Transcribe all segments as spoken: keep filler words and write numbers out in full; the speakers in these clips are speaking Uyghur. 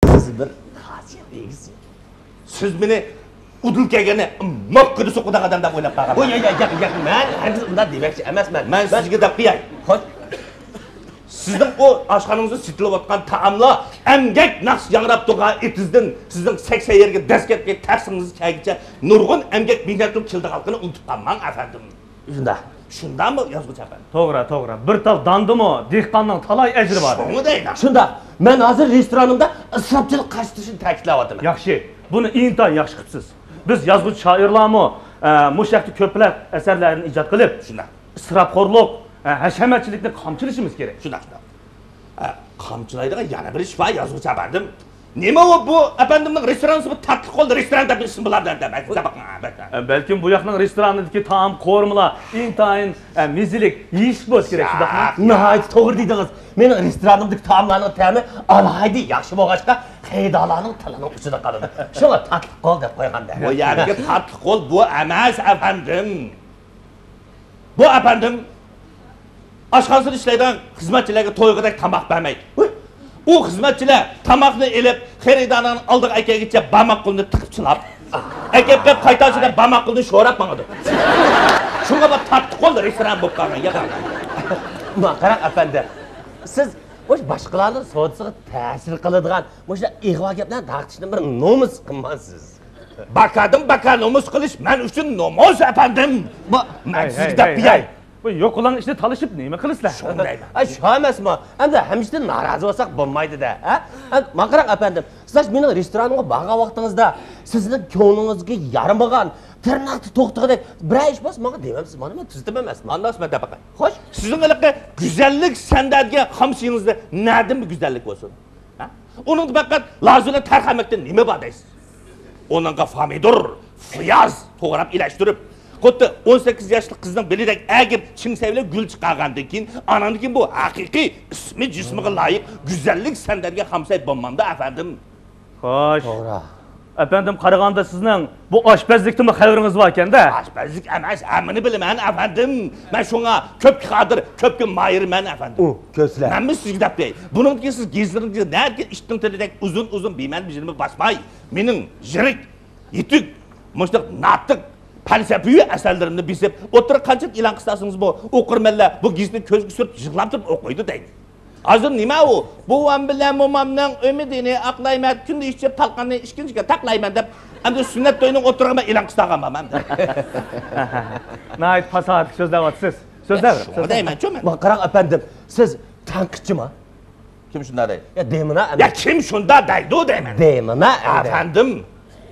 سىز بىر خاسىيەت ئىگىسى. سىز مېنى ئۇدۇل كەلگەننى موككىدا سوقىدىغان ئادەم دەپ ئويلاپ قالغان. ياق، ياق، ياق، ياق، مەن ھەرگىز ئۇنداق دېمەكچى ئەمەسمەن. مەن سىزگە دەپ قوياي. خوش. سىزنىڭ ئۇ ئاشخانىڭىزدا سېتىلىۋاتقان تائاملار ئەمگەك ناخشىسى ياڭراپ تۇرغان ئېتىزدىن سىزنىڭ سەكسەن يەرگە دەسكەتكە تەخسىڭىزگىچە نۇرغۇن ئەمگەك مېھنەتنىڭ كېلىدىغانلىقىنى ئۇنتۇپ قالماڭ، ئەپەندىم. شۇنداق. شۇنداقمۇ، يازغۇچى ئەپەندى؟ توغرا، توغرا. بىر تال داندىمۇ دېھقاننىڭ تالاي ئەجرى بار. شۇڭا دەيمەن. شۇنداق. مەن ھازىر رېستورانىمدا ئىسراپچىلىق قارشى تۇرۇشنى تەكىتلەۋاتىمەن. ياخشى. بۇنى ئىنتايىن ياخشى قىپسىز. بىز يازغۇچى شائىرلارمۇ، ئە، مۇشۇ ھەقتە كۆپلەپ ئەسەرلەرنى ئىجاد قىلىپ، شۇنداق. ئىسراپخورلۇق، ئە، ھەشەمەتچىلىكنى قامچىلىشىمىز كېرەك. شۇنداق، شۇنداق. ئە، قامچىلايدىغان يەنە بىر ئىش بار، يازغۇچى ئەپەندىم. نېمە ئۇ، بۇ ئەپەندىمنىڭ رېستورانى بۇ تاتلىق قول رېستوران دەپ ئىسمى بولار دەپ، دەپ، دەپ، ئە، بەلكىم بۇ ياقنىڭ رېستورانىدىكى تائام قورۇمىلار ئىنتايىن، ئە، مېزىلىك، يېيىشلىك بولسا كېرەك، شۇنداقمۇ؟ ناھايىتى توغرا دېدىڭىز. مېنىڭ رېستورانىمدىكى تائاملارنىڭ تەمى ئالاھىدە ياخشى بولغاچقا، خېرىدارلارنىڭ تىلىنىڭ ئۇچىدا قالىدۇ. شۇڭا تاتلىق قول دەپ قويغان دە. بۇ يەردىكى تاتلىق قول بۇ ئەمەس، ئەپەندىم. بۇ، ئەپەندىم، ئاشخانىسىدا ئىشلەيدىغان خىزمەتچىلەرگە تويغۇدەك تاماق بەرمەيدۇ. ئۇ خىزمەتچىلەر تاماقنى ئېلىپ، خېرىدارنىڭ ئالدىغا ئەكەلگىچە بارماق قولىنى تىقىپ چىلاپ، ئەكەپ بېرىپ قايتارسىدا بارماق قولىنى شوراپ ماڭىدۇ. شۇڭا بۇ تاتلىق قول رېستوران بولۇپ قالغان. ياق. ماڭا قاراڭ، ئەپەندى. سىز مۇشۇ باشقىلارنىڭ سودىسىغا تەسىر قىلىدىغان مۇشۇنداق ئىغۋا گەپلەرنى تارقىتىشنى بىر نومۇس قىلمامسىز؟ باكادىن باكا نومۇس قىلىش مەن ئۈچۈن نومۇس، ئەپەندىم. بۇ، مەن سىزگە دەپ بېرەي. بۇ يوقىلاڭ ئىشنى تالىشىپ نېمە قىلىسىلەر؟ شۇندايمەن. ئاي، شۇ ئەمەسمۇ؟ ئەمدى ھەمىشتىن نارازى بولساق بولمايدۇ-دە، ھە؟ ئەمدى ماڭا قاراڭ، ئەپەندىم. سىلەر مېنىڭ رېستورانىمغا بارغان ۋاقتىڭىزدا سىزنىڭ كۆڭلىڭىزگە يارىمىغان، تىرناقتا توختىغۇدەك بىرەر ئىش بولسا ماڭا دېمەمسىز؟ مانا مەن تۈزىتىمەن ئەمەسمۇ؟ ئانداق مەن دەپ باقاي. خوش. سىزنىڭ ھېلىقى گۈزەللىك سەندەرگە خامسىيىڭىزدا نەدىن بىر گۈزەللىك بولسۇن؟ ھە؟ ئۇنىڭدا پەقەت لازۇنى تەرخەمەكتىن نېمە بار دەيسىز؟ ئۇنىڭغا فامىدۇر، پىياز توغراپ ئىلەشتۈرۈپ، خۇددى ئون سەككىز ياشلىق قىزنىڭ بېلىدەك ئەگىپ چىڭ سەۋلە گۈل چىقارغاندىن كېيىن، ئاناندىن كېيىن بۇ ھەقىقىي ئىسمى جىسمىغا لايىق گۈزەللىك سەندەرگە خامساي بولمامدا، ئەپەندىم؟ خوش. توغرا. ئەپەندىم، قارىغاندا سىزنىڭ بۇ ئاشپەزلىكتىنمۇ خەۋىرىڭىز باركەن-دە. ئاشپەزلىك ئەمەس، ھەممىنى بىلىمەن، ئەپەندىم. مەن شۇڭا كۆپكە قادىر، كۆپكە ماھىرمەن، ئەپەندىم. ئۇ، كۆزلە. مەنمۇ سىزگە دەپ بېرەي. بۇنىڭدىن كېيىن سىز گېزىتىڭىزگە نەدىكى ئىتنىڭ تىلىدەك ئۇزۇن-ئۇزۇن بىمەنە بىر يېرىمنى باسماي، مېنىڭ يىرىك، يېتىك، مۇشۇنداق ناتىق، پەلسەپىۋى ئەسەرلىرىمنى بېسىپ، ئوتتۇرىغا قانچىلىك ئېلان قىستاسىڭىزمۇ، ئوقۇرمەنلەر بۇ گېزىتنى كۆزگە سۈرۈپ، يىغلاپ تۇرۇپ ئوقۇيدۇ دەيدۇ. ھازىر نېمە ئۇ؟ بوۋام بىلەن مومامنىڭ ئۈمىدىنى ئاقلايمەن، كۈندە ئىچىپ تالقاننى ئىككىنچىگە تاقلايمەن دەپ، ئەمدى سۈننەت تويىنىڭ ئوتتۇرىغا مەن ئېلان قىستاغان بارمەن. ناھايىتى پاساھەتلىك سۆزلەۋاتىسىز. سۆزلەۋېرىڭ، شۇڭا سۆزلەۋېرىڭ. دەيمەن، چۇ مەن. ماڭا قاراڭ، ئەپەندىم، سىز تەنقىدچىما؟ كىم شۇنداق دەيدۇ؟ يا دېمىنا، يا ئەمەس. كىم شۇنداق دەيدۇ دەيمەن. دېمىنا، ئەمدى. ئەپەندىم،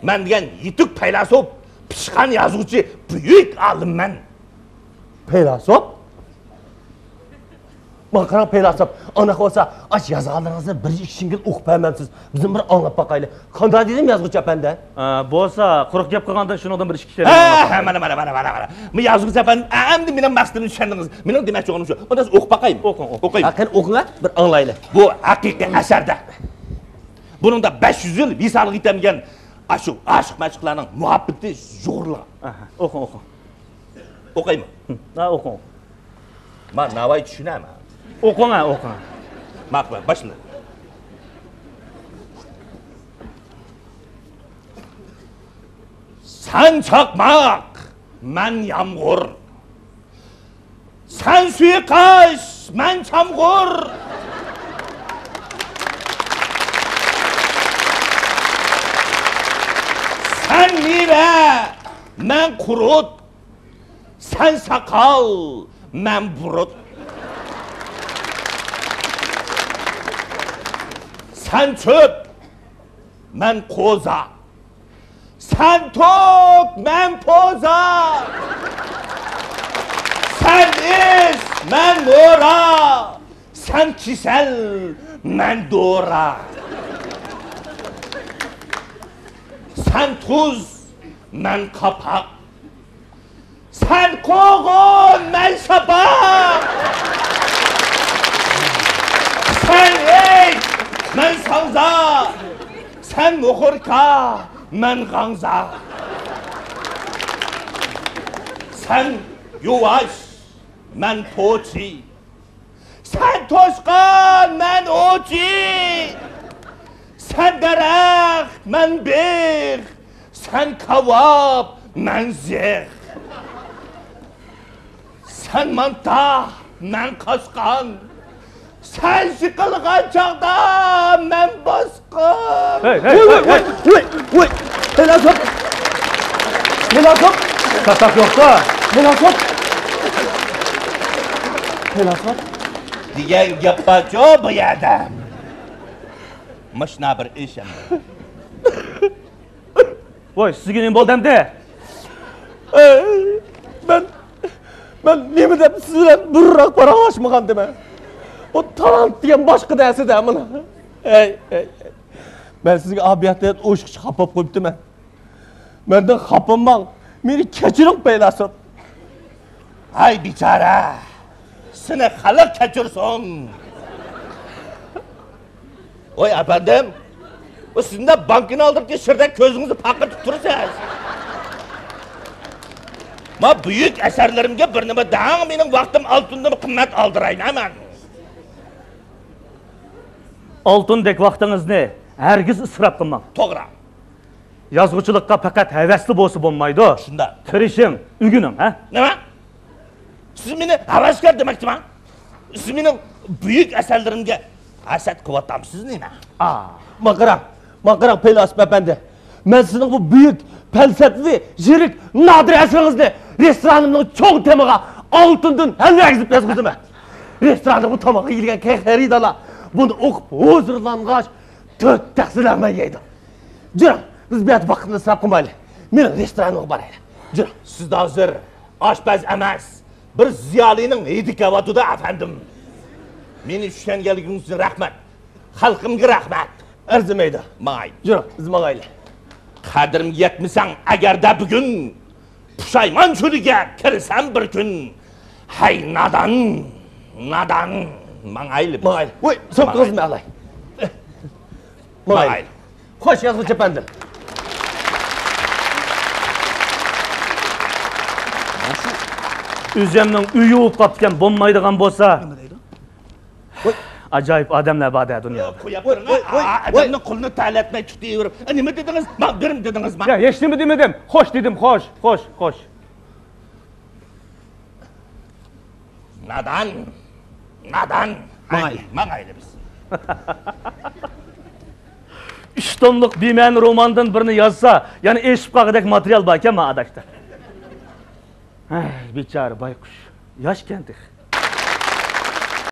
مەن دېگەن يېتۈك پەيلاسوپ، پىشقان يازغۇچى، بۈيۈك ئالىممەن. پەيلاسوپ؟ ماڭا قاراڭ، پەيلاسوپ، ئانداق بولسا، ئاش يازغانلىرىڭىزنى بىر ئىككى شىڭگىل ئوقۇپ بەرمەمسىز؟ بىزمۇ بىر ئاڭلاپ باقايلى. قانداق دېدىم، يازغۇچى ئەپەندى؟ ئە، بولسا، قۇرۇق گەپ قىلغاندىن شۇنىڭدىن بىر ئىككى كەلىمە ھە، ئاڭلاپ ھە، باقايلى. مانا، مانا، مانا، مانا، مانا. مۇ يازغۇچى ئەپەندى، ئە، ئەمدى مېنىڭ مەقسىتىمنى چۈشەندىڭىز. مېنىڭ دېمەكچى بولغىنىم شۇ. ئۇنداق ئوقۇپ باقايمۇ؟ ئوقۇڭ، ئوقۇڭ. ئوقۇيمۇ؟ ھە، قېنى ئوقۇڭ، ھە، بىر ئاڭلايلى. بۇ ھەقىقىي ئەسەردە. بۇنىڭدا بەش يۈز يىل ۋىسالغا يېتەلمىگەن ئاشۇ ئاشىق-مەشۇقلارنىڭ مۇھەببىتى يورۇلغان. ئاھا، ئوقۇڭ، ئوقۇڭ. ئوقۇيمۇ؟ ھە، ئوقۇڭ. ما ناۋاي چۈشىنەمەن. ئوقۇڭ، ھە، ئوقۇڭ. ماقۇل، باشلا. سەن چاقماق، مەن يامغۇر. سەن سۇيۇقئاش، مەن چامغۇر. سەن مېۋە، مەن قۇرۇت. سەن ساقال، مەن بۇرۇت. سەن چۆپ، مەن قوزا. سەن توك، مەن پوزا. سەن ئىس، مەن مورا. سەن كېسەل، مەن دورا. سەن تۇز، مەن قاپاق. سەن قوغۇن، مەن شاپاق. سەن ئىت، مەن ساڭزا. سەن مۇخۇركا، مەن غاڭزا. سەن يۇۋاش، مەن پوچى. سەن توشقان، مەن ئوچى. سەن دەرەخ، مەن بىغ، سەن كاۋاپ، مەن زىغ. سەن مانتا، مەن قاسقان. سەن سىقىلغان چاغدا مەن باسقان. ھەي، ھەي، ۋوي، ھەي، ۋوي، ھەي. ۋوي، ۋوي، ۋوي. پەيلاسوپ. پەيلاسوپ. ساتاق يوقتا. پەيلاسوپ. پەيلاسوپ. دېگەن گەپ بارچۇ بۇ يەردە. مۇشۇنا بىر ئىش ئەمدى. ۋوي، سىزگە نېمە بولدى ئەمدى؟ ئەي، مەن، مەن نېمە دەپ سىز بىلەن بۇرۇنراق پاراڭلاشمىغانتىمەن. بۇ تالانت دېگەن باشقا نەرسە-دە مانا. ئەي، ئەي، ئەي. مەن سىزگە ئابىيەتتىن ئوشۇقچە خاپا بولۇپ قويۇپتىمەن. مەندىن خاپا بولماڭ. مېنى كەچۈرۈڭ، پەيلاسوپ. ھاي بىچارە، سېنى خەلق كەچۈرسۇن. ۋوي ئەپەندىم، بۇ سىزنى بانكىنى ئالدىرىپ شىردەك كۆزىڭىزنى پاقىرىتىپ تۇرىسىز. ما بۈيۈك ئەسەرلىرىمگە بىر نېمە دەڭ، مېنىڭ ۋاقتىم ئالتۇندىن قىممەت ئالدىرايمەن مەن. ئالتۇندەك ۋاقتىڭىزنى ھەرگىز ئىسراپ قىلماڭ. توغرا. يازغۇچىلىققا پەقەت ھەۋەسلا بولسا بولمايدۇ. شۇنداق. تىرىشىڭ، ئۆگىنىڭ، ھە؟ نېمە؟ سىز مېنى ھەۋەسكار دېمەكچىما؟ سىز مېنىڭ بۈيۈك ئەسەرلىرىمگە ھەسەت قىلىۋاتامسىز نېمە؟ ئا. ماڭا قاراڭ، ماڭا قاراڭ، پەيلاسوپ ئەپەندى. مەن سىزنىڭ بۇ بۈيۈك، پەلسەپىۋى، يىرىك، نادىر ئەسىرىڭىزنى رېستورانىمنىڭ چوڭ تېمىغا ئالتۇندىن ھەلۋە كىيگۈزۈپ يازغۇزىمەن. رېستوراندا بۇ تاماق يېگەن خېرىدارلار بۇنى ئوقۇپ ھۇزۇرلانغاچ، تۆت تەخسىلەرمەن يەيدۇ. جۈرۈڭ، بىز بۇ يەردە ۋاقىتنى ئىسراپ قىلمايلى. مېنىڭ رېستورانىمغا بارايلى. جۈرۈڭ. سىز ھازىر ئاشپەز ئەمەس، بىر زىيالىينىڭ ھىدى كېلىۋاتىدۇ، ئەپەندىم. مېنى چۈشەنگەنلىكىڭىز ئۈچۈن رەھمەت. خەلقىمگە رەھمەت. ئەرزىمەيدۇ. ماڭاي. جۈرۈڭ، بىز ماڭايلى. قەدرىمگە يەتمىسەڭ ئەگەردە بۈگۈن، پۇشايمان چۆلىگە كىرسەم بىر كۈن. ھەي نادان، نادان. ماڭايلى بىز. ماڭايلى. ۋوي، سوپكىڭىزنى ئالاي. ماڭايلى. ماڭايلى. خوش، يازغۇچى ئەپەندىم. ئۆزۈمنىڭ ئۆيى بولۇپ قاپتىكەن، بولمايدىغان بولسا. نېمە دەيدۇ؟ ۋوي. ئاجايىپ ئادەملەر بار-دە دۇنيادا. قويۇپ بېرىڭ، ۋوي، ۋوي، ۋوي، ۋوي. ئادەمنىڭ قولىنى تەلەتمەي تۇتۇۋېرىپ. ئە، نېمە دېدىڭىز؟ ما-، بىرنېمە دېدىڭىزما؟ يا، ھېچنېمە دېمىدىم. خوش دېدىم، خوش، خوش، خوش. نادان، نادان. ماڭايلى. ماڭايلى بىز. ئۈچ توملۇق بىمەنە روماندىن بىرنى يازسا، يەنە ئېشىپ قالغۇدەك ماتېرىيال باركەن ما ئاداشتا. ھەي، بىچارە بايقۇش. ياشكەن تېخى.